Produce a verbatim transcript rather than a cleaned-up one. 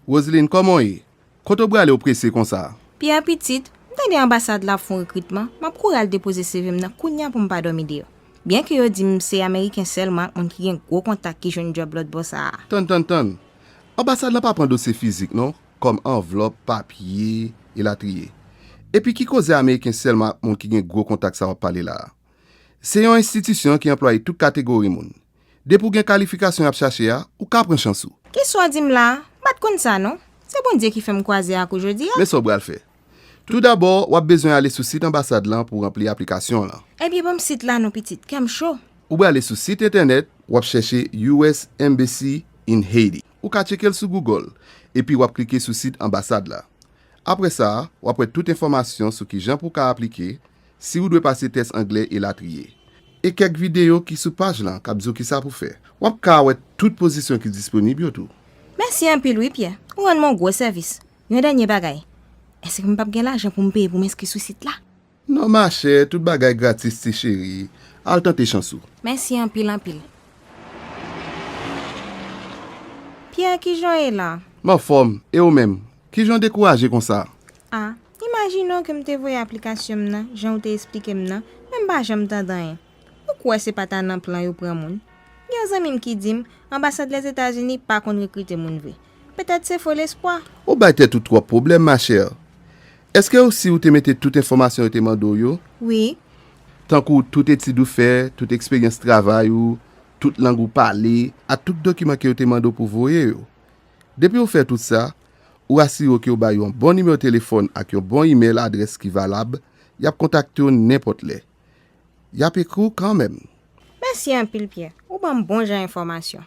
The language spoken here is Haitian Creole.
Roseline, kòman w ye? Kote w prale w prese konsa? Pierre pitit, m tande anbasad la ap fè yon rekritman, m ap kouri al depoze C V m nan kounye a pou m pa dòmi deyò. Byenke yo di m se Ameriken sèlman ak moun ki gen gwo kontak ki jwenn djòb lòt bò sa a. Tann, tann, tann. Anbasad lan pa pran dosye fizik non, kòm anvlòp, papye, elatriye. Epi ki koze Ameriken sèlman ak moun ki gen gwo kontak sa w ap pale la a? Se yon enstitisyon ki anplwaye tout kategori moun. Depi w gen kalifikasyon y ap chache a, ou ka pran chans ou. Kisa w di m la a? M pa t konn sa non. Se Bondye ki fè m kwaze ak ou jodi a. Men sa w pral fè. Toudabò, w ap bezwen ale sou sit anbasad lan pou w ranpli aplikasyon w lan. Ebyen, ban m sit la non pitit, kè m cho. Ou prale sou sit entènèt, w ap chèche U S Embassy in Haiti. Ou ka tcheke l sou Google, epi w ap klike sou sit anbasad la. Apre sa, w ap wè tout enfòmasyon sou kijan pou w ka aplike, si w dwe pase tès anglè elatriye. E kèk videyo ki sou paj lan k ap di w kisa pou fè. W ap ka wè tout pozisyon ki disponib yo tou. Mèsi anpil wi, Pyè. Ou rann mwen yon gwo sèvis. Yon dènye bagay. Èske m p ap gen lajan pou m peye pou m enskri sou sit la? Non, machè, tout bagay gratis, ti cheri. Al tante chans ou. Mèsi anpil, anpil. Pyè, kijan w ye la? M anfòm. E ou menm? Kijan w dekouraje konsa? A, imajine w ke m te voye aplikasyon m nan, jan w te esplike m nan, men m pa janm tande anyen. Ou kwè se pa ta nan plan yo pran moun? Gen yon zanmi m ki di m, anbasad Lèzetazini pa konn rekrite moun vre. Petèt se fo lespwa. Ou bay tèt ou twòp pwoblèm, machè. Èske ou si ou te mete tout enfòmasyon yo te mande w yo? Wi. Tankou tout etid ou fè, tout eksperyans travay ou, tout lang ou pale, ak tout dokiman ke yo te mande w pou voye yo? Depi ou fè tout sa, ou asire w ke w bay yon bon nimewo telefòn ak yon bon imèl adrès ki valab, y ap kontakte w nenpòt lè. Y ap ekri w kanmenm. Mèsi anpil, Pyè. Ou ban m bon jan enfòmasyon.